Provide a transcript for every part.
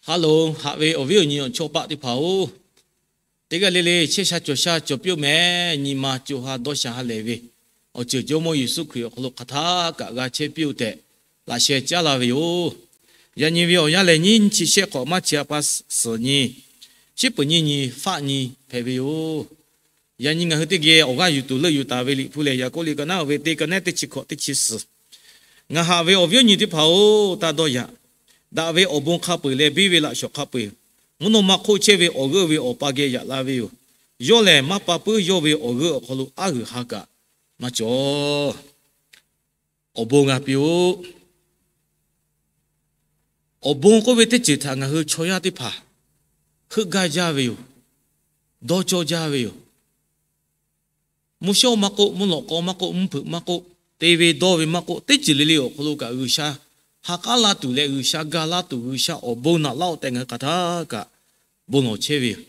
Haˉ loˬ, haꞈ ve awˬ viˉ awˬ nyi awˬ chawˇ paˆ teˇ hpaˍ-oˬ, teˇ g'aˇ le le chehˇ sha cawˬ sha cawˬ piˇ-oˆ mehˍ. Nyi ma co ha dawˇ sha ha lehˬ ve, awˬ ceuˬ Jawˇmawˇ Yeˍsuˆ Hkriꞈ awˬ hk'aw lo hk'aˬ htaˇ kaꞈ g'a chehˇ piˇ-oˆ tehꞈ, laꞈ sheh caˉ la ve yoˬ. Yaꞈ nyi ve awˬ yanˇ lehˬ, nyiˇ chi shehˆ hk'awꞈ maˇ chi a pa suhˍ nyi, shiˉ peuˍ nyiˇ nyi, faˆ nyi hpehꞈ ve yoˬ. Yaꞈ nyi ngaˬ hui teˇ geh awˬ g'aˇ yuˬ tuˬ leuˆ yuˬ taˍ ve Liꞈ hpu lehˬ, Yaˍkoˆ liꞈ ka naˉ ve teˇ ka nehˉ teˇ chi hkawꞈ teˇ chi suhˍ. Ngaˬ haꞈ ve awˬ viˉ awˬ nyi teˇ hpaˍ-oˬ, taˇ dawˇ yaꞈ. Daꞈ ve awˬ bon hk'a peuˬ leh biˇ ve laꞈ shawˍ hk'a peu-eˬ, mvuhˇ naw ma hk'oˆ chehˇ ve awˬ g'euˆ ve awˬ pa geh yaꞈ la ve yoˬ. Yawˇ lehˬ, maˇ pa puiˉ yawˇ ve awˬ g'euˆ awˬ hk'aw lo aˉ g'uiˬ ha kaꞈ maˇ cawˬ. Awˬ bon g'a piˇ-oˆ. Awˬ bon k'oˆ ve teˇ ceuˬ htaꞈ ngaˬ hui chaw yaˇ teˇ hpaˍ heuˆ gaˇ jaˇ ve yoˬ. Dawˇ cawˇ jaˇ ve yoˬ. Mvuhˇ shawˉ maˇ k'oˆ, mvuhˇ lawꞈ k'aw maˇ k'oˆ, mvuhˇ hpeuꞈ maˇ k'oˆ, te ve dawˇ ve maˇ k'oˆ, teˇ ceuˬ le le awˬ hk'aw lo kaꞈ G'uiˬsha ha k'aˉ laˇ tuˬ leh G'uiˬsha ga laˇ tuˬ, G'uiˬsha awˬ bon naꞈ laˇ-oˆ tehꞈ ngaˬ hui hk'aˬ htaˇ kaꞈ bon lawˬ chehˇ ve yoˬ.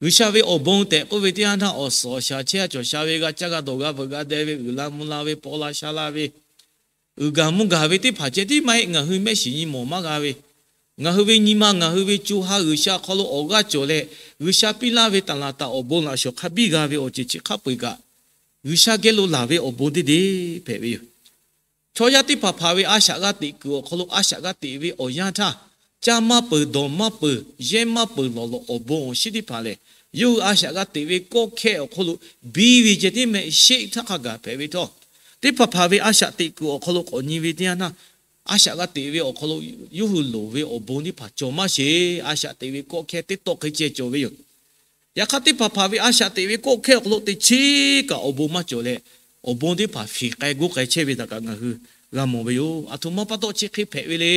G'uiˬsha ve awˬ bon tehꞈ k'oˆ ve teˇ yanˇ htaˇ, awˬ suhˍ awˬ shaˍ chehˇ a cawˬ sha ve, g'a caˇ g'a dawˬ g'a veuꞈ g'a deh ve, uiˍ la mvuh la ve, paw la sha la ve, uiˍ gaˬ mvuh gaˬ ve teˇ hpaˍ ceh tiˉ maˇ heˆ. Ngaˬ hui mehˆ shiˍ nyi mawˬ maˇ g'a ve, ngaˬ hui ve nyi ma ngaˬ hui ve co ha G'uiˬsha hk'aw lo awˬ g'aˇ cawˬ leh, G'uiˬsha piˇ laˇ ve taˍ laˍ taˍ awˬ bon laꞈ shawˍ hk'a biˇ g'a ve awˬ ceuˬ chi hk'a peu-eˬ kaꞈ, G'uiˬsha geh lo laˬ ve awˬ bon teˇ deˇ hpehꞈ ve yoˬ. Chaw yaˇ teˇ hpaˍ hpaˍ ve a shaꞈ g'a teꞈ kuiˬ awˬ hk'aw lo a shaꞈ g'a teꞈ ve awˬ yanˇ htaˇ, caˇ maˇ peuˬ, dawˬ maˇ peuˬ, yehˇ maˇ peuˬ lawˬ lawˬ awˬ bon awˬ shinˉ teˇ hpaˍ lehˬ, yawˇ hui a shaꞈ g'a teꞈ ve kawˆ hkehˇ awˬ hk'aw lo biˇ ve ceh tiˉ mehˆ sheˆ htaˇ hk'a gaˬ hpehꞈ ve htawˇ, teˇ hpaˍ hpaˍ ve a shaꞈ teꞈ kuiˬ awˬ hk'aw lo k'awꞈ nyi ve teˇ yanˇ htaˇ, a shaꞈ g'a teꞈ ve awˬ hk'aw lo yawˇ hui loˍ ve awˬ bon teˇ hpaˍ cawˬ maˇ sheˍ. A shaꞈ teꞈ ve kawˆ hkehˇ teˇ tawˆ hk'e ceh cawˬ ve yoˬ. Yaꞈ hk'aˇ, teˇ hpaˍ hpaˍ ve a shaꞈ teꞈ ve kawˆ hkehˇ awˬ hk'aw lo teꞈ chiˉ kaꞈ awˬ bon maˇ cawˬ leh, awˬ bon teˇ hpaˍ fiˍ k'ai guˇ k'ai chehˇ ve htaꞈ kaꞈ ngaˬ hui g'a mawˬ ve yoˬ. Aˬ htoꞈ ma pa taw chi hk'e hpehꞈ ve le.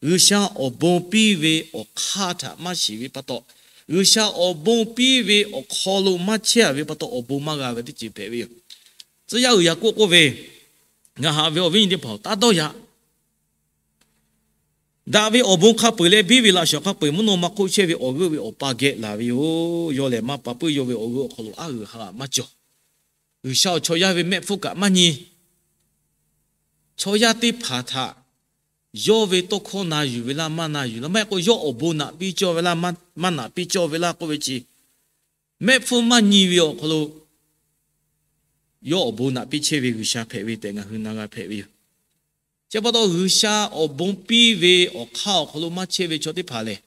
G'uiˬsha awˬ bon piˇ ve awˬ hk'aˇ htaꞈ maˇ shiˍ ve pa taw, G'uiˬsha awˬ bon piˇ ve awˬ hk'aw lo maˇ chehˇ a ve pa taw, awˬ bon maˇ g'a ve teˇ ceuˬ hpehꞈ ve yoˬ. Tcuh yaˇ uiˍ Yaˍkoˆ k'oˆ ve, Ngaˬ haꞈ ve awˬ viˉ nyi teˇ hpaˍ-oˬ, taˇ dawˇ yaꞈ. Daꞈ ve awˬ bon hk'a peu-eˬ leh biˇ ve laꞈ shawˍ hk'a peu-eˬ mvuhˇ naw ma hk'oˆ chehˇ ve awˬ g'euˆ ve awˬ pa geh laˬ ve yoˬ. Yawˇ lehˬ, maˇ pa puiˉ yawˇ ve awˬ g'euˆ awˬ hk'aw lo aˉ g'uiˬ ha maˇ cawˬ. G'uiˬsha awˬ chaw yaˇ ve mehˆ hpfuhˇ kaꞈ maˇ nyi. Chaw yaˇ teˇ hpaˍ htaꞈ yawˇ ve tawˇ hkawˇ na yuˬ ve laˇ maˇ na yuˬ laˇ, maˇ heˆ k'o yawˇ awˬ bon naꞈ piˇ cawˇ ve laˇ maˇ naꞈ piˇ cawˇ ve laˇ k'oˆ ve chi, mehˆ hpfuhˇ maˇ nyi ve awˬ hk'aw lo yawˇ awˬ bon naꞈ piˇ chehˇ ve G'uiˬsha hpehꞈ ve tehꞈ ngaˬ hui na g'a hpehꞈ ve yoˬ. Chi pa taw, G'uiˬsha awˬ bon piˇ ve awˬ hk'aˇ awˬ hk'aw lo maˇ chehˇ ve chaw teˇ hpaˍ lehˬ,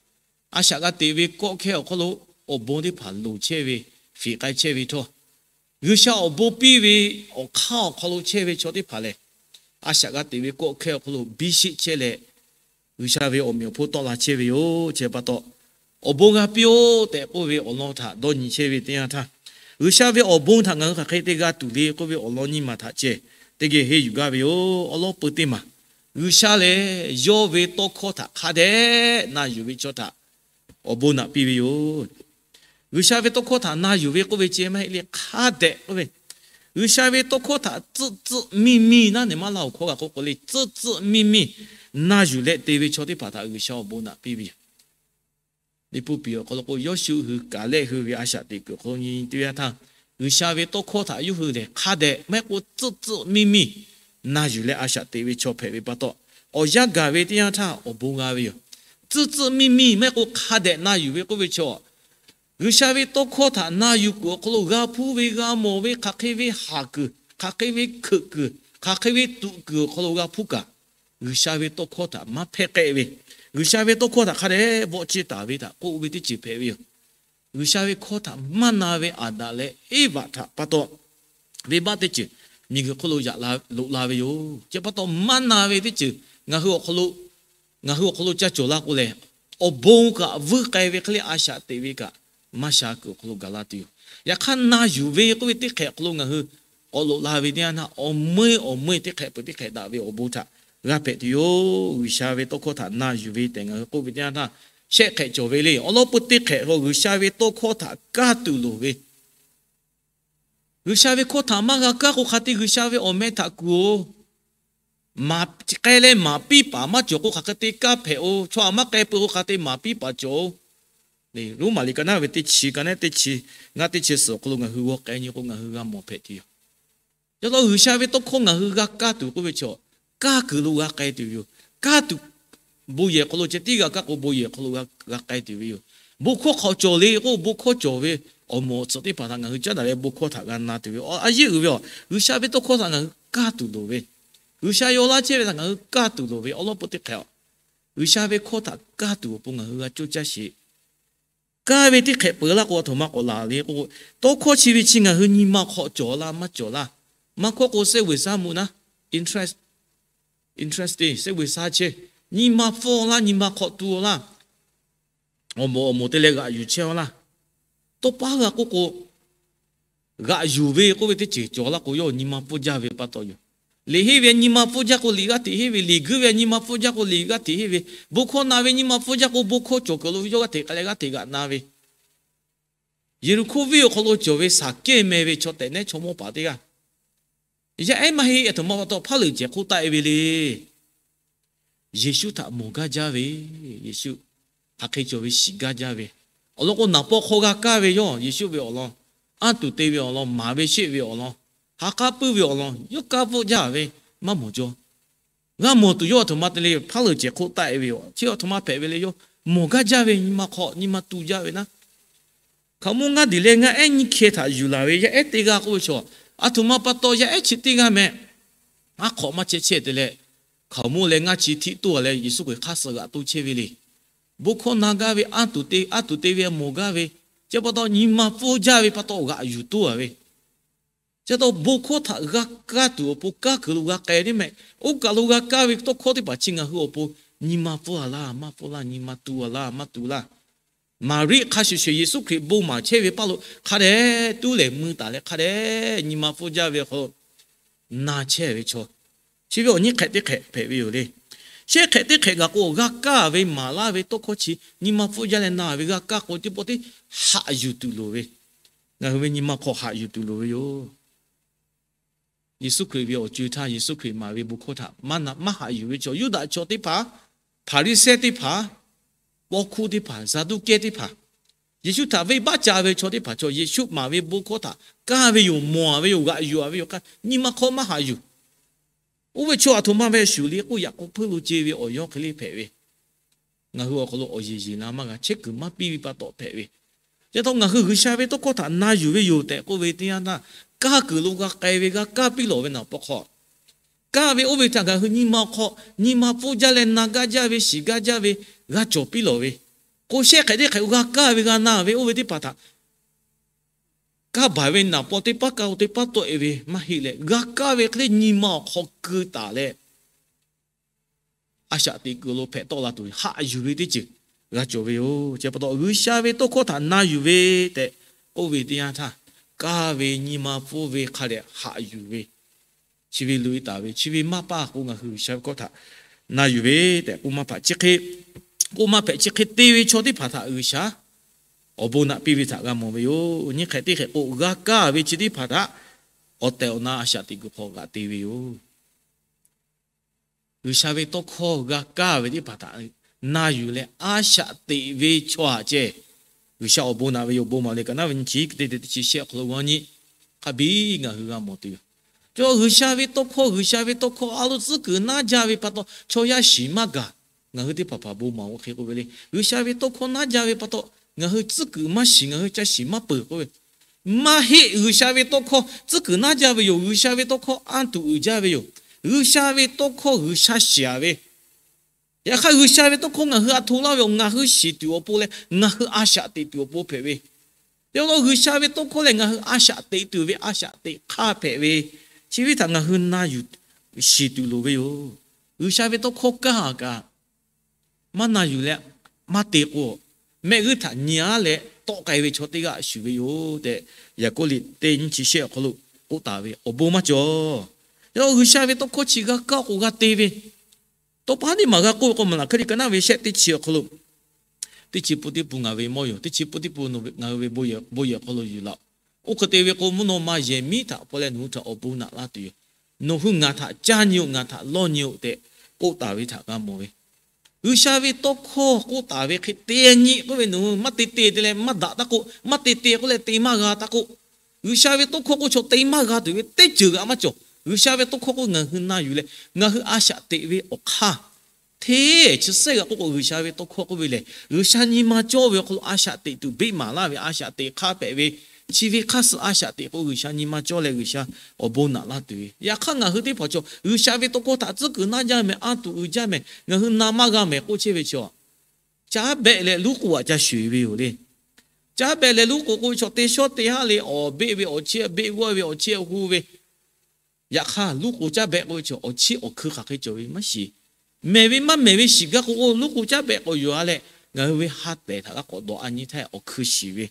a shaꞈ g'a teꞈ ve kawˆ hkehˇ awˬ hk'aw lo awˬ bon teˇ hpaˍ loˍ chehˇ ve, fiˍ k'ai chehˇ ve htawˇ, G'uiˬsha awˬ bon piˇ ve awˬ hk'aˇ awˬ hk'aw lo chehˇ ve chaw teˇ hpaˍ lehˬ, a shaꞈ g'a teꞈ ve kawˆ hkehˇ awˬ hk'aw lo biˇ sheˆ chehˇ leh, G'uiˬsha ve awˬ meꞈ awˬ hponˇ tawˆ la chehˇ ve yoˬ. Chi pa taw, awˬ bon g'a piˇ-oˆ tehꞈ k'oˆ ve awˬ lawn htaꞈ dawˇ nyi chehˇ ve teˇ yanˇ htaˇ, G'uiˬsha ve awˬ bon htaꞈ ngaˬ hui hk'aˬ hk'e te g'a tuˬ le k'oˆ ve awˬ lawn nyiˇ maˬ htaꞈ ceh teˇ geh henˇ yuˬ gaˇ ve yoˬ. Awˬ lawn peu teˇ maˬ, G'uiˬsha lehˬ yawˇ ve tawˇ hkawˇ htaꞈ hk'a dehꞈ na yuˬ ve chaw htaꞈ awˬ bon naꞈ piˇ ve yoˬ. G'uiˬsha ve tawˇ hkawˇ htaꞈ na yuˬ ve k'oˆ ve ceh maˇ heˆ le, hk'a dehꞈ k'oˆ ve, G'uiˬsha ve tawˇ hkawˇ htaꞈ tcuhˆ tcuhˆ miˇ miˇ naˉ neˬ maˇ laˇ awˬ hkawˇ g'a k'oˆ k'o le, tcuhˆ tcuhˆ miˇ miˇ na yuˬ leh te ve chaw teˇ hpaˍ htaꞈ G'uiˬsha awˬ bon naꞈ piˇ ve yoˬ. Liꞈ hpu piˍ awˬ hk'aw lo k'o, Yawˇshuˆ hui kaˍlehˆ hui ve a shaꞈ teꞈ kuiˬ hk'aw lo nyi teˇ yanˇ htaˇ, G'uiˬsha ve tawˇ hkawˇ htaꞈ yawˇ hui lehˬ hk'a dehꞈ maˇ heˆ k'o tcuhˆ tcuhˆ miˇ miˇ na yuˬ leh a shaꞈ teꞈ ve chaw hpehꞈ ve pa taw, awˬ yanˇ gaˬ ve teˇ yanˇ htaˇ awˬ bon g'a ve yoˬ. Tcuhˆ tcuhˆ miˇ miˇ maˇ heˆ k'o hk'a dehꞈ na yuˬ ve k'oˆ ve chaw, G'uiˬsha ve tawˇ hkawˇ htaꞈ na yuˬ kuiˬ awˬ hk'aw lo g'a hpuˇ ve, g'a mawˬ ve, hk'aˬ hk'e ve haˍ kuiˬ, hk'aˬ hk'e ve hkeuꞈ kuiˬ, hk'aˬ hk'e ve tuꞈ kuiˬ awˬ hk'aw lo g'a hpuˇ kaꞈ, G'uiˬsha ve tawˇ hkawˇ htaꞈ maˇ hpehˇ k'ehˆ ve, G'uiˬsha ve tawˇ hkawˇ htaꞈ hk'a dehꞈ vawˆ ciˇ taˍ ve htaꞈ k'oˆ ve teˇ ceuˬ hpehꞈ ve yoˬ. G'uiˬsha ve hkawˇ htaꞈ maˇ na ve Aˍdanˍ leh Eˇvaꞈ htaꞈ pa taw, venˇbaˆ teˇ ceuˬ miˬguiˬ hk'oˆ lo yaꞈ la loꞈ la ve yoˬ. Chi pa taw maˇ na ve teˇ ceuˬ ngaˬ hui awˬ hk'aw lo, ngaˬ hui awˬ hk'aw lo ca cawˬ la k'o lehˬ, awˬ bon kaꞈ vuiˇ k'ai ve hk'e le a shaꞈ teꞈ ve kaꞈ maˇ sha kuiˬ awˬ hk'aw lo gaˬ la tuˬ yoˬ. Yaꞈ hk'aˇ, na yuˬ ve k'oˆ ve teˇ hk'ehꞈ awˬ hk'aw lo ngaˬ hui k'awꞈ loꞈ la ve teˇ yanˇ htaˇ, awˬ meuˇ awˬ meuˇ teˇ hk'ehꞈ peuˬ teˇ hk'ehꞈ daꞈ ve awˬ bon htaꞈ g'a hpehꞈ tuˬ yoˬ. G'uiˬsha ve tawˇ hkawˇ htaꞈ na yuˬ ve tehꞈ ngaˬ hui k'oˆ ve teˇ yanˇ htaˇ, shehˆ hk'ehꞈ cawˬ ve le. Awˬ lawn peu teˇ hk'ehꞈ k'o, G'uiˬsha ve tawˇ hkawˇ htaꞈ kaˇ tuˬ loˍ ve, G'uiˬsha ve hkawˇ htaꞈ maˇ g'a kaˇ k'o hk'a te G'uiˬsha ve awˬ meh htaꞈ kuˬ-oˬ. Maˍ k'ai leh maˍ piˇ paˍ maˇ cawˬ k'o hk'aˬ hk'e te kaˇ hpehꞈ-oˬ. Chaw aꞈ maˇ k'ai peuˬ k'o hk'aˬ te maˍ piˇ paˍ cawˬ-oˬ. Roˉmaꞈ liꞈ ka naˉ ve teˇ chi, ka naˉ teˇ chi, ngaˇ teˇ chi suhˍ awˬ hk'aw lo ngaˬ hui g'aw k'ai nyi k'o ngaˬ hui g'a mawˬ hpehꞈ tuˬ yoˬ. Yaꞈ taw G'uiˬsha ve tawˇ hkawˇ ngaˬ hui g'a kaˇ tuˬ k'oˆ ve chaw, kaˇ kuiˬ lo g'a k'ai tuˬ yoˬ. Kaˇ tuˬ bon yehˬ hk'aw lo ceh tiˉ g'a kaˇ k'o, bon yehˬ hk'aw lo g'a k'ai tuˬ ve yoˬ. Bon hkawˇ hk'awꞈ cawˬ le k'o, bon hkawˇ cawˬ ve awˬ moˍ awˬ tsuhꞈ teˇ hpaˍ htaꞈ ngaˬ hui caˉ daꞈ leh bon hkawˇ htaꞈ g'a na tuˬ ve yoˬ. A yeˉ uiˍ ve a, G'uiˬsha ve tawˇ hkawˇ htaꞈ ngaˬ hui kaˇ tuˬ loˍ ve, G'uiˬsha ve awˬ laˇ chehˇ ve htaꞈ ngaˬ hui kaˇ tuˬ loˍ ve awˬ lawn peu teˇ hk'e a, G'uiˬsha ve hkawˇ htaꞈ kaˇ tuˬ awˬ pon ngaˬ hui g'a coˇ caˇ sheˍ. Kaˇ ve teˇ hk'ehꞈ peuˬ laˇ k'o, a htoꞈ ma k'awꞈ laˬ le k'o, tawˇ hkawˇ chi ve chi ngaˬ hui nyi ma hk'awꞈ cawˬ laˇ maˇ cawˬ laˇ. Maˇ hkawˇ k'o, စိတ်ဝင်စားမှု na, interest, interesting, စိတ်ဝင်စားခြင်း, nyi ma pfuhˇ laˇ, nyi ma hk'awꞈ tu laˇ. Awˬ moˍ awˬ moˍ te leh g'aꞈ yuˬ chehˇ laˇ. Tawˇ pa g'a k'oˆ k'o, g'aꞈ yuˬ ve k'oˆ ve teˇ ceuˬ cawˬ laˇ k'o, yawˇ nyi ma pfuhˇ jaˇ ve pa taw yoˬ. Liꞈ henˇ ve nyi ma pfuhˇ jaˇ k'o, liꞈ g'aˇ hteꞈ henˇ ve, liꞈ guiˇ ve nyi ma pfuhˇ jaˇ k'o, liꞈ g'aˇ hteꞈ henˇ ve, bon hkawˇ na ve nyi ma pfuhˇ jaˇ k'o, bon hkawˇ cawˬ kuiˬ lo ve yawˇ g'aˇ hteꞈ k'ai leh g'aˇ hteꞈ g'aꞈ na ve, Yeˍriˆhkoˇ venˇ awˬ hk'aw lo cawˬ ve Saˍkehˇ meh ve chaw tehꞈ nehˉ chaw mawˇ paˍ teˇ g'aˇ, yaˇ ehˉ maˇ heˆ, a htoꞈ ma pa taw hpaˉ leuˍ cehˬ hk'oˆ taˆ e ve le. Yeˍsuˆ htaꞈ mawˬ gaˇ jaˇ ve, Yeˍsuˆ hk'aˬ hk'e cawˬ ve shiˍ gaˇ jaˇ ve, awˬ lawn k'o, naˍ paw hk'aw g'a kaˇ ve yawˇ Yeˍsuˆ ve awˬ lawn, anˇ tuˬ te ve awˬ lawn, maˍ ve sheˆ ve awˬ lawn, ha k'aˉ puiˉ ve awˬ lawn yawˇ kaˇ pfuhˇ jaˇ ve maˇ mawˬ jaw. G'a mawˬ tuˬ yawˇ a htoꞈ ma te le, hpaˉ leuˍ cehˬ hk'oˆ taˆ e ve yoˬ. Chi a htoꞈ ma hpehꞈ ve le, yawˇ mawˬ gaˇ jaˇ ve, nyi ma hk'awꞈ nyi ma tu jaˇ ve naˉ. Hkaoˍmonˇ ngaˇ diˬ leh ngaˇ ehˉ nyiˇ hkeh htaꞈ yuˬ laˬ ve yaˇ ehˉ teˇ g'aˇ k'oˆ ve chaw, a htoꞈ ma pa taw yaˇ ehˉ chi teˇ g'aˇ meh, aˉ hk'awꞈ maˇ chehˇ chehˇ te leh, hkaoˍmonˇ leh ngaˇ chi htiˆ toˇ a leh Yeˍsuˆ Hkriꞈ hk'aˇ suh g'aꞈ toˇ chehˇ ve le. Bon hkawˇ na gaˇ ve, anˇ tuˬ te, anˇ tuˬ te ve mawˬ gaˇ ve, chi pa taw nyi ma pfuhˇ jaˇ ve pa taw g'aꞈ yuˬ toˇ a ve. Chi pa taw bon hkawˇ htaꞈ g'a kaˇ tuˬ awˬ pon kaˇ kuiˬ lo g'a k'ai teˇ meh, oˇ kaˬ lo g'a kaˇ ve tawˇ hkawˇ teˇ hpaˍ chi ngaˬ hui awˬ pon nyi ma pfuhˇ a laˇ maˇ pfuhˇ laˇ, nyi ma tu a laˇ maˇ tu laˇ. Maˍriˆ hk'a shuˍ shuˍ Yeˍsuˆ Hkriꞈ bon maˍ chehˇ ve paˇ lo hk'a dehꞈ tuˉ lehˬ mui taˍ leh hk'a dehꞈ nyi ma pfuhˇ jaˇ ve awˬ hk'aw lo na chehˇ ve chaw, chi ve awˬ nyi hk'ehꞈ teˇ hk'ehꞈ hpehꞈ ve yoˬ le. Shehˆ hk'ehꞈ teˇ hk'ehꞈ gaˬ k'o, g'a kaˇ ve maˍ laˇ ve tawˇ hkawˇ chi nyi ma pfuhˇ jaˇ leh na ve g'a kaˇ k'o, teˇ pawˆ teˇ haꞈ yuˬ tuˬ loˍ ve, ngaˬ hui ve nyi ma hk'aw haꞈ yuˬ tuˬ loˍ ve yoˬ. Yeˍsuˆ Hkriꞈ ve awˬ co-e htaˇ, Yeˍsuˆ Hkriꞈ maˍ ve bon hkawˇ htaꞈ maˇ na maˇ haꞈ yuˬ ve chaw, Yuˇdaꞈ chaw teˇ hpaˍ, Hpaˍriˍsehˇ teˇ hpaˍ, paw hkuˇ teˇ hpaˍ, Zaˍduˆkehˇ teˇ hpaˍ, Yeˍsuˆ htaꞈ venˇbaˆ ca ve chaw teˇ hpaˍ chaw, Yeˍsuˆ maˍ ve bon hkawˇ htaꞈ kaˇ ve yoˬ, mawˬ a ve yoˬ, g'aꞈ yuˬ a ve yoˬ k'o, nyi ma hk'aw maˇ haꞈ yuˬ. Oˇ ve chaw a htoꞈ ma ve shuˍ le k'oˆ, yaꞈ k'o hpuiˇ lo ce ve awˬ yawˇ hk'e le hpehꞈ ve, ngaˬ hui awˬ hk'aw lo awˬ yeˬ yeˬ la maˇ g'a, chehˇ kuiˬ maˇ piˇ ve pa taw hpehꞈ ve. Chi pa taw ngaˬ hui G'uiˬsha ve tawˇ hkawˇ htaꞈ na yuˬ ve yoˬ tehꞈ k'oˆ ve teˇ yanˇ htaˇ, kaˇ kuiˬ lo g'a k'ai ve, g'a kaˇ piˇ lawˬ ve naˍ paw hk'aw, kaˇ ve oˇ ve htaꞈ ngaˬ hui nyi ma hk'aw nyi ma pfuhˇ jaˇ leh na gaˇ jaˇ ve, shiˍ gaˇ jaˇ ve, g'a cawˬ piˇ lawˬ ve, k'o shehˆ hk'ehꞈ teˇ hk'ehꞈ g'a kaˇ ve, g'a na ve oˇ ve teˇ hpaˍ htaꞈ kaˇ baˬ ve naˍ paw teˇ paˉ kaˇ-o teˇ paˉ tawˆ e ve maˇ heˆ leh, g'a kaˇ ve hk'e le nyi ma awˬ hk'aw keu taˍ leh, a shaꞈ teꞈ kuiˬ lo hpehꞈ tawˆ la tuˬ haꞈ yuˬ ve teˇ ceuˬ g'a cawˬ ve yoˬ. Chi pa taw G'uiˬsha ve tawˇ hkawˇ htaꞈ na yuˬ ve tehꞈ k'oˆ ve teˇ yanˇ htaˇ, kaˇ ve nyi ma pfuhˇ ve hk'a dehꞈ haꞈ yuˬ ve, chi ve loꞈ-e taˍ ve, chi ve maˇ paˇ k'o ngaˬ hui G'uiˬsha ve hkawˇ htaꞈ na yuˬ ve tehꞈ k'oˆ maˇ hpehꞈ chi hk'e, k'oˆ maˇ hpehꞈ chi hk'e te ve chaw teˇ hpaˍ htaꞈ G'uiˬsha awˬ bon naꞈ piˇ ve htaꞈ g'a mawˬ ve yoˬ. Nyi hk'ehꞈ teˇ hk'ehꞈ k'o, g'a kaˇ ve chi teˇ hpaˍ htaꞈ awˬ tehˬ awˬ na a shaꞈ teꞈ kuiˬ hk'aw g'aꞈ te ve yoˬ. G'uiˬsha ve tawˇ hkawˇ g'a kaˇ ve teˇ hpaˍ htaꞈ na yuˬ leh a shaꞈ teꞈ ve chaw htaꞈ ceh, G'uiˬsha awˬ bon naꞈ ve yoˬ. Bon maˍ le kaꞈ naˉ ve nyi chi teˇ teˇ chi shehˆ awˬ hk'aw lo g'aw nyi hk'a biˇ ngaˬ hui g'a mawˬ tuˬ yoˬ. Chaw G'uiˬsha ve tawˇ hkawˇ, G'uiˬsha ve tawˇ hkawˇ a lo tcuhˉ kuiˬ naˉ jaˇ ve pa taw chaw yaˇ shiˍ maˇ gaˬ. Ngaˬ hui teˇ hpaˍ hpaˍ bon maˍ-o hk'e k'oˆ ve le, G'uiˬsha ve tawˇ hkawˇ naˉ jaˇ ve pa taw ngaˬ hui tcuhˉ kuiˬ maˇ shiˍ, ngaˬ hui ca shiˍ maˇ peuˬ k'oˆ ve, maˇ heˆ. G'uiˬsha ve tawˇ hkawˇ tcuhˉ kuiˬ naˉ jaˇ ve yoˬ. G'uiˬsha ve tawˇ hkawˇ anˇ tuˬ uiˍ jaˇ ve yoˬ. G'uiˬsha ve tawˇ hkawˇ G'uiˬsha shiˍ-a ve, yaꞈ hk'aˇ G'uiˬsha ve tawˇ hkawˇ ngaˬ hui a htoꞈ laˇ ve yoˬ. Ngaˬ hui shiˍ tuˬ awˬ pon leh ngaˬ hui a shaꞈ teꞈ tuˬ awˬ pon hpehꞈ ve, yaꞈ hk'aˇ G'uiˬsha ve tawˇ hkawˇ lehˬ ngaˬ hui a shaꞈ teꞈ tuˬ ve a shaꞈ teꞈ hk'aˇ hpehꞈ ve, chi ve htaꞈ ngaˬ hui na yuˬ shiˍ tuˬ loˍ ve yoˬ. G'uiˬsha ve tawˇ hkawˇ kaˇ kaꞈ maˇ na yuˬ leh maˇ te k'o, mehˆ g'uˇ htaꞈ nyi-a leh tawˆ k'ai ve chaw teˇ g'aˇ shuˍ ve yoˬ tehꞈ, Yaˍkoˆ liꞈ teˇ nyiˇ chi shehˆ awˬ hk'aw lo k'oˆ taˍ ve awˬ bon maˇ cawˬ. Yaꞈ hk'aˇ G'uiˬsha ve tawˇ hkawˇ chi g'a kaˇ k'o g'a te ve, tawˇ pa haˉ teˇ maˬ g'a k'oˆ ve k'o, maˬ laˬ hk'e le kaꞈ naˉ ve shehˆ teˇ chi awˬ hk'aw lo, teˇ chi pun teˇ pun ngaˬ ve mawˇ yoˬ. Teˇ chi pun teˇ pun ngaˬ hui ve bon yehˬ hk'aw lo yuˬ laˬ-oˬ. Oˇ hk'e te ve k'o, mvuhˇ naw ma yehˬ miˉ htaꞈ paw leh nawˬ hui htaꞈ awˬ bon naꞈ laˇ tuˬ yoˬ. Nawˬ hui ngaˬ htaꞈ caˇ nyi-oˬ, ngaˬ htaꞈ lawˇ nyi-oˬ tehꞈ k'oˆ taˍ ve htaꞈ g'a mawˬ ve, G'uiˬsha ve tawˇ hkawˇ k'oˆ taˍ ve hk'e te nyi k'oˆ ve, nawˬ hui maˇ te te te leh maˇ daꞈ taˇ k'oˆ, maˇ te te k'oˆ leh te maˇ g'a taˇ k'oˆ. G'uiˬsha ve tawˇ hkawˇ k'oˆ chaw te maˇ g'a tuˬ ve teˇ ceuˬ g'a maˇ cawˬ. G'uiˬsha ve tawˇ hkawˇ k'oˆ ngaˬ hui na yuˬ leh ngaˬ hui a shaꞈ teꞈ ve awˬ hk'aˇ, Hteˇ chi sehˉ g'a k'oˆ k'o, G'uiˬsha ve tawˇ hkawˇ k'oˆ ve lehˬ, G'uiˬsha nyi ma cawˇ ve awˬ hk'aw lo a shaꞈ teꞈ tuˬ beˆ maˍ laˇ ve a shaꞈ teꞈ hk'aˇ hpehꞈ ve, chi ve hk'aˇ suh a shaꞈ teꞈ k'o G'uiˬsha nyi ma cawˇ leh G'uiˬsha awˬ bon naꞈ laˇ tuˬ ve. Yaꞈ hk'aˇ ngaˬ hui teˇ hpaˍ chaw G'uiˬsha ve tawˇ hkawˇ htaꞈ tcuhˉ kuiˬ naˇ jaˇ mehˍ, anˇ tuˬ uiˍ jaˇ mehˍ, ngaˬ hui na maˇ g'a mehˍ k'oˆ chehˇ ve chaw, caˉ behˆ leh luˉ k'oˍ aꞈ ca shuˍ ve yoˬ le. Caˉ behˆ leh luˉ k'oˍ k'oˆ ve chaw teˇ shawˉ teˇ haˉ le awˬ beˆ ve awˬ chiˇ, beˆ g'awˇ ve awˬ chiˇ awˬ hu ve, yaꞈ hk'aˇ luˉ k'oˍ caˉ behˆ k'oˆ ve chaw awˬ chiˇ awˬ hkui hk'aˬ hk'e cawˬ ve maˇ shiˍ. Mehˬ ve maˇ mehˬ ve shiˍ gaˇ k'o k'o, luˉ k'oˍ caˉ behˆ k'awꞈ yuˬ-a leh ngaˬ hui ve ha tehˬ htaꞈ g'a k'awꞈ dawˬ-a nyi htaˇ awˬ hkui shiˍ ve.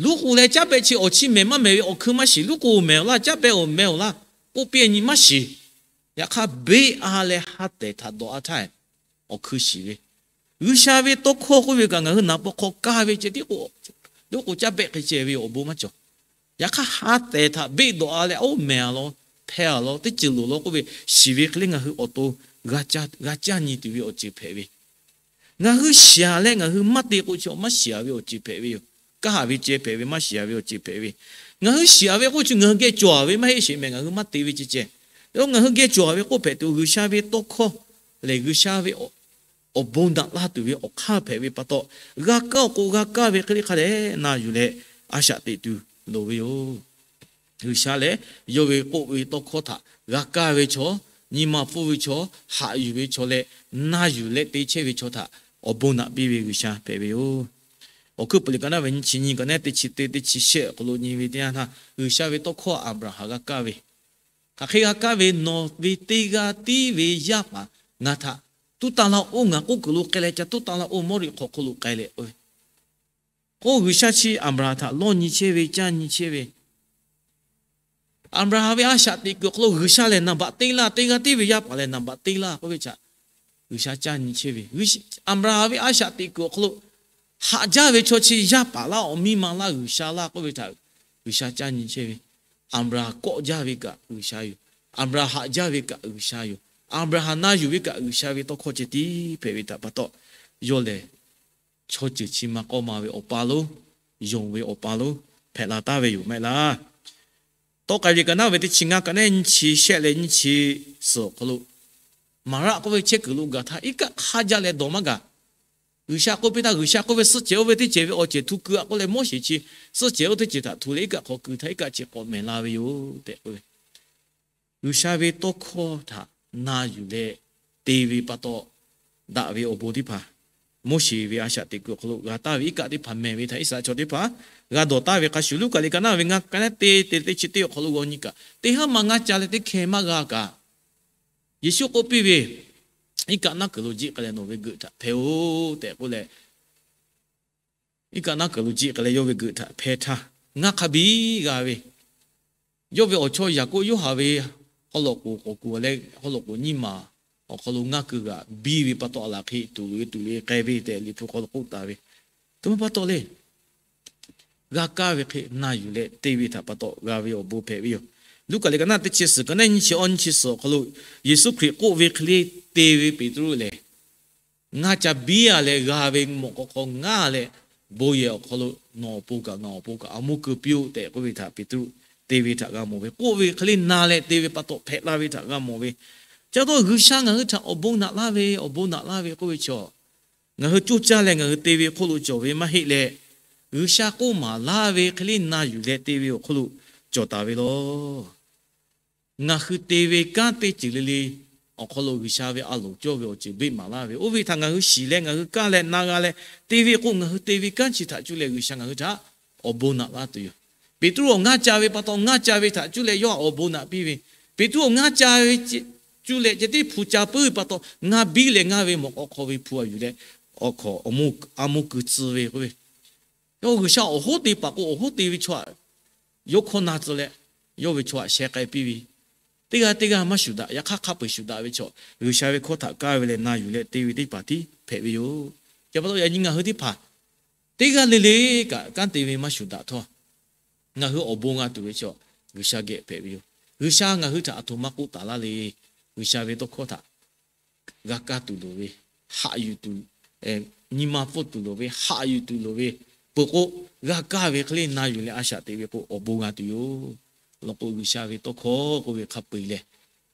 Luˉ k'oˍ leh caˉ behˆ chi awˬ chiˇ mehˬ maˇ mehˬ ve awˬ hkui maˇ shiˍ. Luˉ k'oˍ mehˬ awˬ laˇ, caˉ behˆ awˬ mehˬ awˬ laˇ k'oˆ piˇ-a nyi maˇ shiˍ. Yaꞈ hk'aˇ beˆ-a leh ha tehˬ htaꞈ dawˬ-a htaˇ awˬ hkui shiˍ ve. G'uiˬsha ve tawˇ hkawˇ k'oˆ ve kaꞈ ngaˬ hui naˍ paw hk'aw kaˇ ve ceh tiˉ k'o, luˉ k'oˍ caˉ behˆ hk'e ceh ve awˬ bon maˇ cawˬ. Yaꞈ hk'aˇ ha tehˬ htaꞈ beˆ dawˬ-a leh, oˇ mehˬ-a law, hpehˇ-a law, teˇ ceuˬ loˍ law k'oˆ ve shiˍ ve hk'e le ngaˬ hui awˬ to g'a caˇ nyi tuˬ ve awˬ ceuˬ hpehꞈ ve. Ngaˬ hui shiˍ-a leh ngaˬ hui maˇ te k'o chi maˇ shiˍ-a ve awˬ ceuˬ hpehꞈ ve yoˬ. Kaˇ-a ve ceh hpehꞈ ve, maˇ shiˍ-a ve awˬ ceuˬ hpehꞈ ve. Ngaˬ hui shiˍ-a ve k'oˆ chi ngaˬ hui geh cawˬ-a ve maˇ heˆ sheˍ mehˍ, ngaˬ hui maˇ te ve ceh ceh. Ngaˬ hui geh cawˬ-a ve k'oˆ hpehꞈ tuˬ G'uiˬsha ve tawˇ hkawˇ lehˬ, G'uiˬsha ve awˬ bon naꞈ laˇ tuˬ ve awˬ hk'aˇ hpehꞈ ve pa taw, g'a kaˇ-oˬ k'o g'a kaˇ ve hk'e le hk'a dehꞈ na yuˬ leh a shaꞈ teꞈ tuˬ loˍ ve yoˬ. G'uiˬsha lehˬ, yawˇ ve k'oˆ ve tawˇ hkawˇ htaꞈ g'a kaˇ ve chaw, nyi ma hpfuhˇ ve chaw, haꞈ yuˬ ve chaw leh na yuˬ leh te chehˇ ve chaw htaꞈ awˬ bon naꞈ piˇ ve G'uiˬsha hpehꞈ ve yoˬ. Awˬ hkuiˉ puiˍ liꞈ ka naˉ ve nyiˇ chi nyiˇ, ka naˉ teˇ chi teˇ, teˇ chi shehˆ awˬ hk'aw lo nyi ve teˇ yanˇ htaˇ, G'uiˬsha ve tawˇ hkawˇ Aˍbraˍhanˍ g'a kaˇ ve, hk'aˬ hk'e g'a kaˇ ve, Nawˬ ve teˇ g'aˇ tiˉ ve yaˇ paˍ ngaˬ htaꞈ tuˉ tanˇ laˇ-oˆ. Ngaˬ k'oˆ kuiˬ lo k'ai leh ca tuˉ tanˇ laˇ-oˆ, Mawˇriˆ hk'aw hk'oˆ lo k'ai leh k'oˆ ve. K'o G'uiˬsha chi Aˍbraˍhanˍ htaꞈ lawˇ nyi chehˇ ve, caˇ nyi chehˇ ve. Aˍbraˍhanˍ ve a shaꞈ teꞈ kuiˬ awˬ hk'aw lo G'uiˬsha lehˬ naˍ baꞈ teˇ laˇ, teˇ g'aˇ tiˉ ve yaˇ paˍ lehˬ naˍ baꞈ teˇ laˇ k'oˆ ve htaꞈ G'uiˬsha caˇ nyi chehˇ ve. Aˍbraˍhanˍ ve a shaꞈ teꞈ kuiˬ awˬ hk'aw lo haꞈ jaˇ ve chaw chi yaˇ paˍ laˇ, awˬ miˇ ma laˇ, G'uiˬsha laˇ k'oˆ ve htaꞈ G'uiˬsha caˇ nyi chehˇ ve. Aˍbraˍhanˍ kawˆ jaˇ ve kaꞈ G'uiˬsha yoˬ. Aˍbraˍhanˍ haꞈ jaˇ ve kaꞈ G'uiˬsha yoˬ. Aˍbraˍhanˍ na yuˬ ve kaꞈ G'uiˬsha ve tawˇ hkawˇ ceh tiˉ hpehꞈ ve htaꞈ pa taw, yawˇ lehˬ chaw ceuˬ chi ma k'awˇ ma ve awˬ pa lonˉ, yonˍ ve awˬ pa lonˉ hpehꞈ la taˍ ve yoˬ maˇ heˆ laˇ. Tawˇ k'ai ve ka naˉ ve teˇ chi ngaˇ, ka naˉ nyiˇ chi shehˆ leh nyiˇ chi suhˍ awˬ hk'aw lo, Maˍraˆ k'oˆ ve chehˇ kuiˬ lo gaˬ htaˇ iˉ kaˆ hk'aˇ jaˇ leh dawˬ maˇ gaˬ. G'uiˬsha k'oˆ piˇ htaˇ, G'uiˬsha k'oˆ ve, Suhˆ cehˬ oˇ ve teˇ cehˬ ve awˬ ceuˬ htu keu-a k'oˆ leh, Moˉseˍ chi suhˆ cehˬ oˇ teˇ cehˬ htaꞈ htu leh iˉ kaˆ hk'aw keu htaˇ iˉ kaˆ chi k'awꞈ mehˍ la ve yoˬ tehꞈ k'oˆ ve. G'uiˬsha ve tawˇ hkawˇ htaꞈ na yuˬ leh te ve pa taw, daꞈ ve awˬ bon teˇ hpaˍ, Moˉseˍ ve a shaꞈ teꞈ kuiˬ awˬ hk'aw lo g'a taˍ ve iˉ kaˆ teˇ hpaˍ mehˍ ve htaꞈ Iˉsaˍreˍlaˆ chaw teˇ hpaˍ g'a dawˬ taˍ ve hk'a shuˍ, Luˉkaꞈ liꞈ ka naˉ ve ngaˇ, ka naˉ teˇ, teˇ chi teˇ awˬ hk'aw lo g'aw nyi kaꞈ, teˇ haˉ ma ngaˇ ca leh teˇ hkeh maˇ g'a kaꞈ, Yeˍsuˆ k'oˆ piˇ ve, Iˉ kaˆ naˉ kuiˬ lo jiˆ k'ai leh nawˬ ve geuꞈ htaꞈ hpehˇ-oˆ tehꞈ k'oˆ leh, iˉ kaˆ naˉ kuiˬ lo jiˆ k'ai leh yawˇ ve geuꞈ htaꞈ hpehˇ htaˇ, ngaˇ hk'a biˇ g'a ve, yawˇ ve awˬ chawˇ Yaˍkoˆ Yoˇhanˬ ve haw lawꞈ k'oˍ k'awꞈ kuˬ leh haw lawꞈ k'oˍ nyiˇ maˬ awˬ hk'aw lo ngaˇ kuiˬ g'aꞈ biˇ ve pa taw, a laˬ hk'e tuˬ loꞈ-e tuˬ loꞈ-e k'ai ve tehꞈ Liꞈ hpu hk'aw lo k'oˆ taˍ ve. Htoꞈ ma pa taw le, g'a kaˇ ve hk'e na yuˬ leh te ve htaꞈ pa taw g'a ve awˬ bon hpehꞈ ve yoˬ. Luˉkaꞈ liꞈ ka naˉ teˇ chi suhˍ, ka naˉ nyiˇ chi awˇ nyiˇ chi suhˍ awˬ hk'aw lo, Yeˍsuˆ Hkriꞈ k'oˆ ve hk'e le te ve Peˍtruˆ lehˬ, ngaˇ ca biˇ-a leh g'a ve mawꞈ k'aw hk'aw ngaˇ leh, bon yehˬ awˬ hk'aw lo nawˬ awˬ pon kaꞈ ngaˬ awˬ pon kaꞈ a mvuhˇ keu piˇ-oˆ tehꞈ k'oˆ ve htaꞈ Peˍtruˆ te ve htaꞈ g'a mawˬ ve. K'oˆ ve hk'e le na leh te ve pa taw hpehꞈ la ve htaꞈ g'a mawˬ ve. Chi pa taw G'uiˬsha ngaˬ hui htaꞈ awˬ bon naꞈ laˇ ve, awˬ bon naꞈ laˇ ve k'oˆ ve chaw, ngaˬ hui coˇ caˇ leh ngaˬ hui te ve hk'oˆ lo cawˬ ve maˇ heˆ leh, G'uiˬsha k'oˆ maˍ laˇ ve hk'e le na yuˬ leh te ve awˬ hk'oˆ lo cawˬ taˍ ve law. Ngaˬ hui te ve kanˉ teˇ ceuˬ le le awˬ hk'aw lo G'uiˬsha ve a loˍ cawˇ ve awˬ ceuˬ beˆ maˍ laˇ ve. Oˇ ve htaꞈ ngaˬ hui shiˍ leh ngaˬ hui kaˇ leh na g'a leh te ve k'o, ngaˬ hui te ve kanˉ chi htaꞈ cuˇ leh G'uiˬsha ngaˬ hui htaꞈ awˬ bon naꞈ laˇ tuˬ yoˬ. Peˍtruˆ awˬ ngaˇ ca ve pa taw, ngaˇ ca ve htaꞈ cuˇ leh yawˇ htaꞈ awˬ bon naꞈ piˇ ve. Peˍtruˆ awˬ ngaˇ ca ve cuˇ leh ceh tiˉ hpu ca puiˉ ve pa taw, ngaˇ biˇ leh ngaˇ ve mawꞈ k'aw hk'aw ve hpu a yuˬ leh awˬ hk'awꞈ a mvuhˇ keu tcuh ve k'oˆ ve. Yawˇ G'uiˬsha awˬ hoˉ te paˍ k'o, awˬ hoˉ te ve chaw htaꞈ yawˇ hkawˇ na tcuh leh, yawˇ ve chaw htaꞈ sheh k'ai piˇ ve. Teˇ g'aˇ teˇ g'aˇ maˇ shuˍ daꞈ. Yaꞈ hk'aˇ, hk'a peu-eˬ shuˍ daꞈ ve chaw, G'uiˬsha ve hkawˇ htaꞈ kaˇ ve leh na yuˬ leh te ve teˇ hpaˍ tiˉ hpehꞈ ve yoˬ. Chi pa taw yaꞈ nyi ngaˬ hui teˇ hpaˍ teˇ g'aˇ le le kaꞈ kanˉ te ve maˇ shuˍ daꞈ htawˇ, ngaˬ hui awˬ bon g'a tuˬ ve chaw G'uiˬsha geh hpehꞈ ve yoˬ. G'uiˬsha ngaˬ hui htaꞈ aˬ htoꞈ ma k'oˆ taˍ laˇ le. G'uiˬsha ve tawˇ hkawˇ htaꞈ g'a kaˇ tuˬ loˍ ve, haꞈ yuˬ tuˬ, nyi ma pfuhˇ tuˬ loˍ ve, haꞈ yuˬ tuˬ loˍ ve, peuˬ k'o, g'a kaˇ ve hk'e le na yuˬ leh a shaꞈ teꞈ ve k'o awˬ bon g'a tuˬ yoˬ. Law k'o, G'uiˬsha ve tawˇ hkawˇ k'oˆ ve hk'a peu-eˬ lehˬ,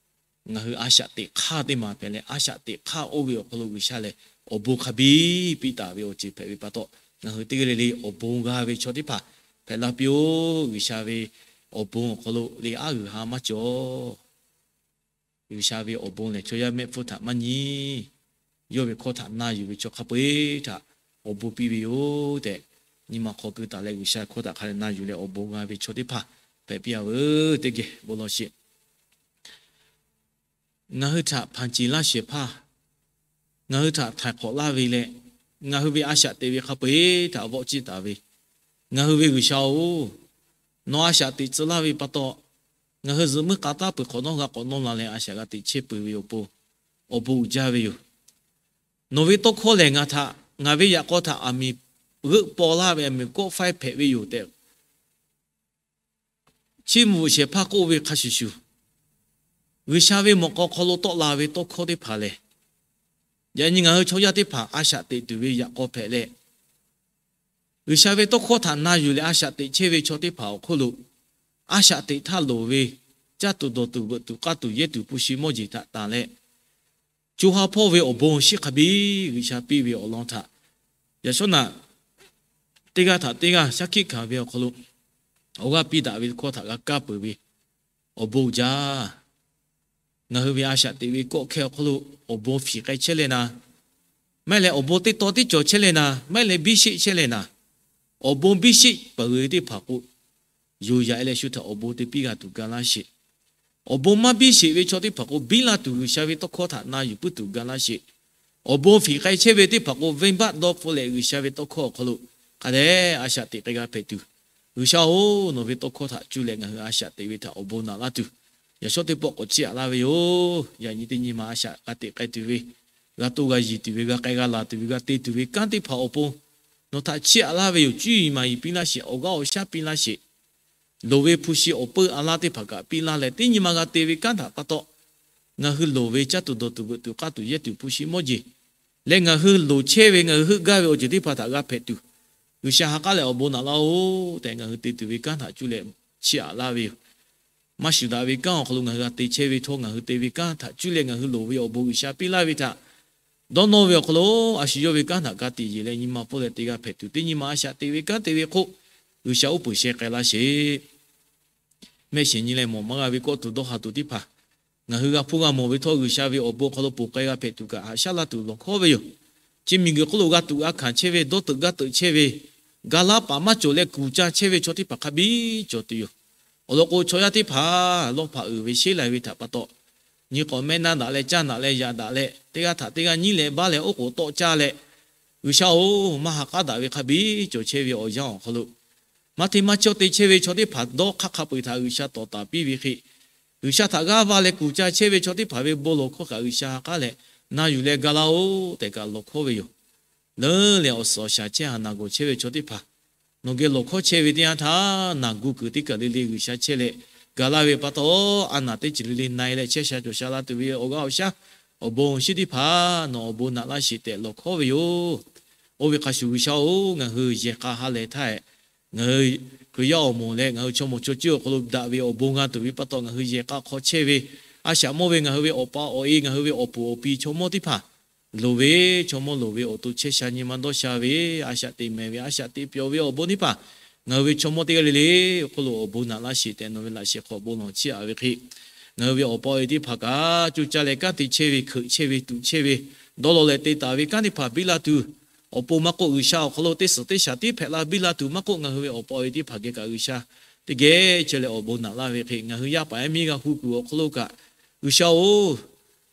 ngaˬ hui a shaꞈ teꞈ hk'aˇ teˇ maˬ hpehꞈ leh, a shaꞈ teꞈ hk'aˇ oˇ ve awˬ hk'aw lo G'uiˬsha lehˬ awˬ bon hk'a biˇ piˇ taˍ ve awˬ ceuˬ hpehꞈ ve pa taw, ngaˬ hui teˇ g'aˇ le le awˬ bon g'a ve chaw teˇ hpaˍ hpehꞈ la piˇ-oˬ. G'uiˬsha ve awˬ bon awˬ hk'aw lo le aˉ g'uiˬ ha maˇ cawˬ. G'uiˬsha ve awˬ bon lehˬ chaw yaˇ mehˆ hpfuhˇ htaꞈ maˇ nyi. Yawˇ ve hkawˇ htaꞈ na yuˬ ve chaw hk'a peu-eˬ htaꞈ awˬ bon piˇ ve yoˬ tehꞈ, nyi ma hk'aw keu taˍ leh G'uiˬsha hkawˇ htaꞈ hk'a dehꞈ na yuˬ leh awˬ bon g'a ve chaw teˇ hpaˍ hpehꞈ piˇ-a veuˬ. Teˇ geh bon lawˬ sheˍ. Ngaˬ hui htaꞈ hpanˍ ceˬ laˇ shehˍ hpaˇ, ngaˬ hui htaꞈ htaiˍ hk'awꞈ laˇ ve leh, ngaˬ hui ve a shaꞈ teꞈ ve hk'a peu-eˬ htaꞈ vawˆ ciˇ taˍ ve, ngaˬ hui ve G'uiˬsha-oˬ, nawˬ a shaꞈ teꞈ tcuh laˇ ve pa taw, ngaˬ hui zuhꞈ muiˉ k'a taˉ peuˬ hk'awꞈ nawˉ g'a k'awꞈ nawˇ la leh a shaꞈ g'a teꞈ chehˇ peuˬ ve awˬ pon awˬ bon uiˍ jaˇ ve yoˬ. Nawˬ ve tawˇ hkawˇ lehˬ ngaˬ htaꞈ, ngaˬ ve yaꞈ k'aw htaꞈ aˬ miˍ g'euˆ paw laˇ ve, aˬ miˍ kawˆ faiˇ hpehꞈ ve yoˬ tehꞈ, chiˇ mvuh shehˍ hpaˇ k'oˆ ve hk'a shuˍ shuˍ, G'uiˬsha ve mawꞈ k'aw hk'aw lo tawˆ la ve tawˇ hkawˇ teˇ hpaˍ lehˬ, yaꞈ nyi ngaˬ hui chaw yaˇ teˇ hpaˍ a shaꞈ teꞈ tuˬ ve yaꞈ k'aw hpehꞈ leh, G'uiˬsha ve tawˇ hkawˇ htaꞈ na yuˬ leh a shaꞈ teꞈ chehˇ ve chaw teˇ hpaˍ awˬ hk'oˆ lo, a shaꞈ teꞈ htaˇ loˍ ve caˇ tuˬ dawˬ tuˬ veuꞈ tuˬ k'aˇ tuˬ yehˇ tuˬ hpu shi mawˇ jeˬ htaꞈ tanˬ leh, co ha hpawˇ ve awˬ bon shiˉ hk'a biˇ G'uiˬsha piˇ ve awˬ lawn htaꞈ yaꞈ shawˉ naꞈ teˇ g'aˇ htaꞈ teˇ g'aˇ shaˉ hkiˆ hkanˍ ve awˬ hk'aw lo awˬ g'aˇ piˇ daꞈ ve hkawˇ htaꞈ g'a kaˇ peuˬ ve awˬ bon uiˍ jaˇ. Ngaˬ hui ve a shaꞈ teꞈ ve kawˆ hkehˇ awˬ hk'aw lo awˬ bon fiˍ k'ai chehˇ leh naˍ, maˇ heˆ leh awˬ bon teˇ taw tiˉ cawˬ chehˇ leh naˍ, maˇ heˆ leh biˇ sheˆ chehˇ leh naˍ, awˬ bon biˇ sheˆ peuˬ ve teˇ hpaˍ k'o, yoˬ yaꞈ e leh shu htaꞈ awˬ bon te piˇ g'a tuˬ ga laˇ sheˍ. Awˬ bon maˇ biˇ sheˍ ve chaw teˇ hpaˍ k'o, biˇ laˇ tuˬ G'uiˬsha ve tawˇ hkawˇ htaꞈ na yuˬ puiˉ tuˬ ga laˇ sheˍ. Awˬ bon fiˍ k'ai chehˇ ve teˇ hpaˍ k'o, venˇbaˆ dawˇ hpfuhˆ leh G'uiˬsha ve tawˇ hkawˇ awˬ hk'aw lo hk'a dehꞈ a shaꞈ teꞈ k'ai g'a hpehꞈ tuˬ, G'uiˬsha-oˬ, nawˬ ve tawˇ hkawˇ htaꞈ cuˇ leh ngaˬ hui a shaꞈ teꞈ ve htaꞈ awˬ bon naꞈ laˇ tuˬ, yaꞈ shawˉ teˇ pawˆ k'awꞈ chiˇ aꞈ laˇ ve yoˬ. Yaꞈ nyi teˇ nyi ma a shaꞈ g'a teꞈ k'ai tuˬ ve, g'a toˇ g'a yiˬ tuˬ ve, g'a k'ai g'a laˬ tuˬ ve, g'a te tuˬ ve kanˉ teˇ hpaˍ awˬ pon nawˬ htaꞈ chiˇ aꞈ laˇ ve yoˬ. Cuˇ yiˍ maˍ yiˍ piˇ laˇ sheˍ. Awˬ g'aˇ awˬ shaˉ piˇ laˇ sheˍ. Loˍ ve hpu shi awˬ peuˇ a laˇ teˇ hpaˍ kaꞈ piˇ laˇ leh, teˇ nyi ma g'a te ve kanˉ htaꞈ pa taw, ngaˬ hui loˍ ve caˇ tuˬ dawˬ tuˬ veuꞈ tuˬ k'aˇ tuˬ yehˇ tuˬ hpu shi mawˇ jeˬ leh, ngaˬ hui loˍ chehˇ ve ngaˬ hui heuˆ gaˇ ve awˬ ceuˬ teˇ hpaˍ htaꞈ g'a hpehꞈ tuˬ, G'uiˬsha ha k'aˉ leh awˬ bon naꞈ laˇ-oˬ tehꞈ ngaˬ hui te tuˬ ve kanˉ htaꞈ cuˇ leh chiˇ aꞈ laˇ ve yoˬ. Maˇ shuˍ daꞈ ve kanˉ awˬ hk'aw lo ngaˬ hui g'a te chehˇ ve htawˇ, ngaˬ hui te ve kanˉ htaꞈ cuˇ leh ngaˬ hui loˍ ve awˬ bon G'uiˬsha piˇ laˇ ve htaꞈ dawˇ nawˇ ve awˬ hk'aw lo, a shu yawˇ ve kanˉ htaꞈ ka tiꞈ yeˬ leh nyi ma pfuhˇ leh te g'a hpehꞈ tuˬ, teˇ nyi ma a shaꞈ teꞈ ve kanˉ te ve hk'oˆ, G'uiˬsha uˉ peunˍ sheh k'ai laˇ sheˍ. Mehˆ shiˍ nyi leh mawˬ maˇ g'a ve kawˆ tuˬ dawˇ ha tuˬ teˇ hpaˍ, ngaˬ hui g'a hpuˇ g'a mawˬ ve htawˇ, G'uiˬsha ve awˬ bon hk'aw lo ponˬ k'ai g'a hpehꞈ tuˬ kaꞈ haꞈ shaˉ laˇ tuˬ lawˬ hkawˉ ve yoˬ. Chi miˬ guiˬ hk'oˆ lo g'a tuꞈ g'a hkanˍ chehˇ ve, dawˇ teuꞈ gaˇ teuꞈ chehˇ ve, ga laˇ paˍ maˇ cawˬ leh kuˬ ca chehˇ ve chaw teˇ hpaˍ hk'a biˇ cawˬ tuˬ yoˬ. Awˬ lawn k'o, chaw yaˇ teˇ hpaˍ lawˇ hpaꞈ uiˍ ve sheˉ lai ve htaꞈ pa taw, nyi k'awꞈ mehˆ naˆ daꞈ leh caˇ daꞈ leh yaꞈ daꞈ leh, teˇ g'aˇ htaꞈ teˇ g'aˇ nyiˉ leh baˆ leh oˉ k'oˍ tawˆ caˇ leh, G'uiˬsha-oˬ, maˇ ha k'aˉ daꞈ ve hk'a biˇ cawˬ chehˇ ve awˬ yanˇ awˬ hk'aw lo, maˇ hteˇ maˇ cawˇ te chehˇ ve chaw teˇ hpaˍ dawˇ hk'aˇ hk'a peu-eˬ htaꞈ G'uiˬsha tawˍ taˍ piˇ ve hk'e, G'uiˬsha htaꞈ g'aˇ va leh kuˬ ca chehˇ ve chaw teˇ hpaˍ ve bon lawˬ hkawˇ kaꞈ G'uiˬsha ha k'aˉ leh na yuˬ leh ga laˇ-oˬ tehꞈ kaꞈ lawˬ hkawˉ ve yoˬ. Leuˉ leh awˬ suhˍ awˬ shaˍ chehˇ haˍ naˬ gawˬ chehˇ ve chaw teˇ hpaˍ, nawˬ geh lawˬ hkawˉ chehˇ ve teˇ yanˇ htaˇ, naˬ gu kuiˬ teˇ kaˬ le le G'uiˬsha chehˇ leh ga laˇ ve pa taw, a naˬ teˇ ceuˬ le le na-e leh chehˇ sha cawˬ sha la tuˬ ve awˬ g'aˇ awˬ shaˉ, awˬ bon awˬ shinˉ teˇ hpaˍ nawˬ awˬ bon naꞈ laˇ sheˍ tehꞈ lawˬ hkawˉ ve yoˬ. Oˇ ve hk'a shuˍ G'uiˬsha-oˬ, ngaˬ hui yehˬ k'a ha lehˬ htaˇ, ngaˬ hui Hkriꞈ yaˇ awˬ moˍ leh ngaˬ hui chaw mawˬ chaw ceuˬ awˬ hk'aw lo daꞈ ve awˬ bon g'a tuˬ ve pa taw, ngaˬ hui yehˬ k'a hk'aw chehˇ ve a shaꞈ mawˇ ve ngaˬ hui ve awˬ pa awˬ e, ngaˬ hui ve awˬ puˍ awˬ pi chaw mawˇ teˇ hpaˍ loˍ ve chaw mawˇ loˍ ve awˬ to chehˇ sha nyi ma dawˇ sha ve, a shaꞈ teꞈ mehˍ ve, a shaꞈ teꞈ pyawˬ ve awˬ bon teˇ hpaˍ, ngaˬ hui ve chaw mawˇ teˇ g'aˇ le le awˬ hk'oˆ lo awˬ bon naꞈ laˇ sheˍ tehꞈ nawˬ ve laꞈ shehˍ hk'aw bon lawˬ chiˇ aꞈ ve hk'e, ngaˬ hui ve awˬ pa awˬ e teˇ hpaˍ kaꞈ co caˇ leh kanˉ te chehˇ ve, hkeuꞈ chehˇ ve, tuꞈ chehˇ ve, dawˇ law leh te taˍ ve kanˉ teˇ hpaˍ biˇ la tuˬ, awˬ pon maˇ k'oˆ, G'uiˬsha awˬ hk'aw lo teˇ suhˍ teˇ shaˍ tiˉ hpehꞈ la biˇ la tuˬ maˇ k'oˆ, ngaˬ hui ve awˬ pa awˬ e teˇ hpaˍ geh kaꞈ G'uiˬsha teˇ geh chehˇ leh awˬ bon naꞈ laˇ ve hk'e, ngaˬ hui yaˇ paˍ yaˇ miˇ g'a hu kuiˬ awˬ hk'aw lo kaꞈ, G'uiˬsha-oˬ,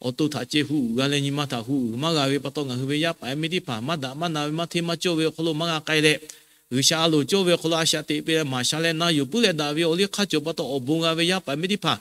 awˬ to htaꞈ ceh hu uiˍ g'a leh nyi ma htaꞈ hu uiˍ maˇ g'a ve pa taw, ngaˬ hui ve yaˇ paˍ yaˇ miˇ teˇ hpaˍ maˇ daꞈ maˇ na ve, maˇ hteˇ maˇ cawˇ ve awˬ hk'aw lo maˇ g'a k'ai leh, G'uiˬsha a loˍ cawˇ ve awˬ hk'aw lo a shaꞈ teꞈ piˇ leh maˍ sha leh na yuˬ puiˉ leh daꞈ ve awˬ liˇ hk'aˇ cawˬ pa taw, awˬ bon g'a ve yaˇ paˍ yaˇ miˇ teˇ hpaˍ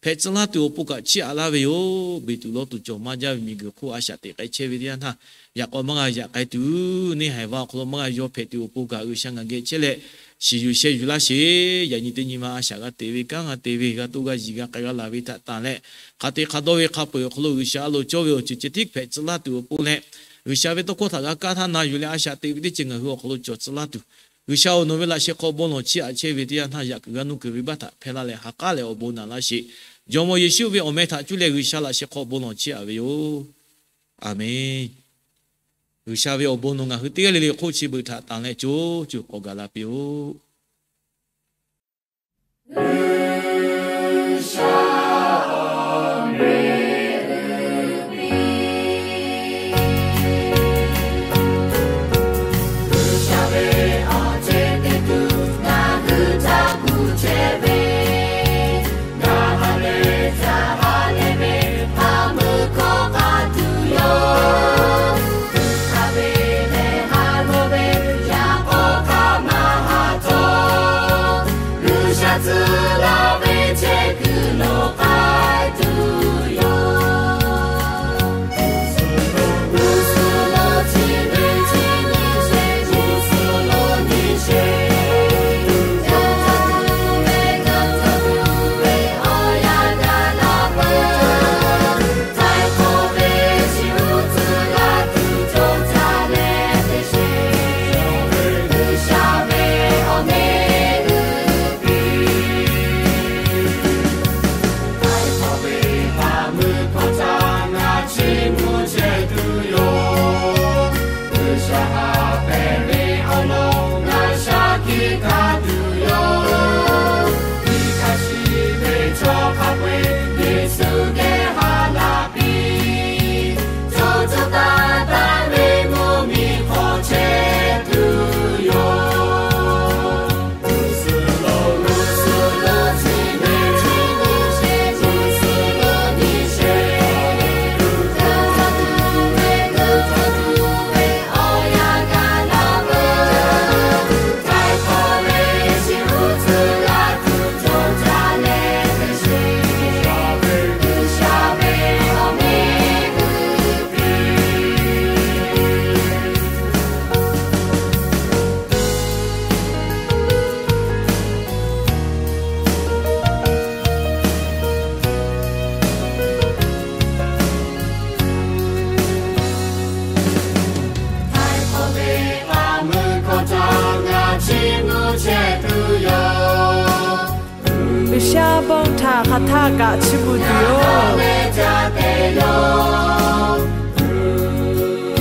hpehꞈ tcuh laˇ tuˬ awˬ pon kaꞈ chiˇ aꞈ laˇ ve yoˬ. Beˬ tuˬ lawˇ tuˬ cawˬ maˇ jaˇ ve miˬ guiˬ hk'oˆ a shaꞈ teꞈ k'ai chehˇ ve teˇ yanˇ htaˇ, yaꞈ k'aw maˇ g'a yaꞈ k'ai tuˬ, neˇ haiˬ va awˬ hk'aw lo maˇ g'a yaw hpehꞈ tuˬ awˬ pon kaꞈ G'uiˬsha ngaˬ geh chehˇ leh shiˍ yuˬ sheh yuˬ laˇ sheˍ. Yaꞈ nyi teˇ nyi ma a shaꞈ g'a teꞈ ve kanˉ g'a te ve, g'a toˇ g'a yiˬ g'a k'ai g'a laˬ ve htaꞈ tanˬ leh, hk'a te hk'a dawˇ ve hk'a peu-eˬ awˬ hk'aw lo G'uiˬsha a loˍ cawˇ ve awˬ ceuˬ ceh tiˉ hpehꞈ tcuh laˇ tuˬ awˬ pon leh, G'uiˬsha ve tawˇ hkawˇ htaꞈ g'a kaˇ htaˇ na yuˬ leh a shaꞈ teꞈ ve teˇ ceuˬ ngaˬ hui awˬ hk'aw lo cawˬ tcuh laˇ tuˬ, G'uiˬsha-oˬ, nawˬ ve laꞈ sheh hk'aw bon lawˬ chiˇ aꞈ chehˇ ve teˇ yanˇ htaˇ, yaꞈ kuiˬ g'a nuˇ kuiˬ ve baˆ htaꞈ hpehˇ laˇ leh ha k'aˉ leh awˬ bon naꞈ laˇ sheˍ. Jawˇmawˇ Yeˍsuˆ ve awˬ meh htaꞈ cuˇ leh G'uiˬsha laꞈ sheh hk'aw bon lawˬ chehˇ-a ve yoˬ. Aˍmenˍ. G'uiˬsha ve awˬ bon nawˬ ngaˬ hui teˇ g'aˇ le le hk'oˆ chi beuꞈ htaꞈ tanˬ leh co co k'awꞈ gaˬ la piˇ-oˆ. G'uiˬsha bon htaꞈ hk'aˬ htaˇ kaꞈ chiˇ mvuh tuˬ yoˬ.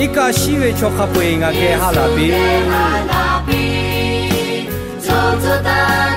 Iˉ kaˆ shiˉ ve chaw hk'a peu-eˬ ngaˬ geh ha laˬ piˇ-oˆ.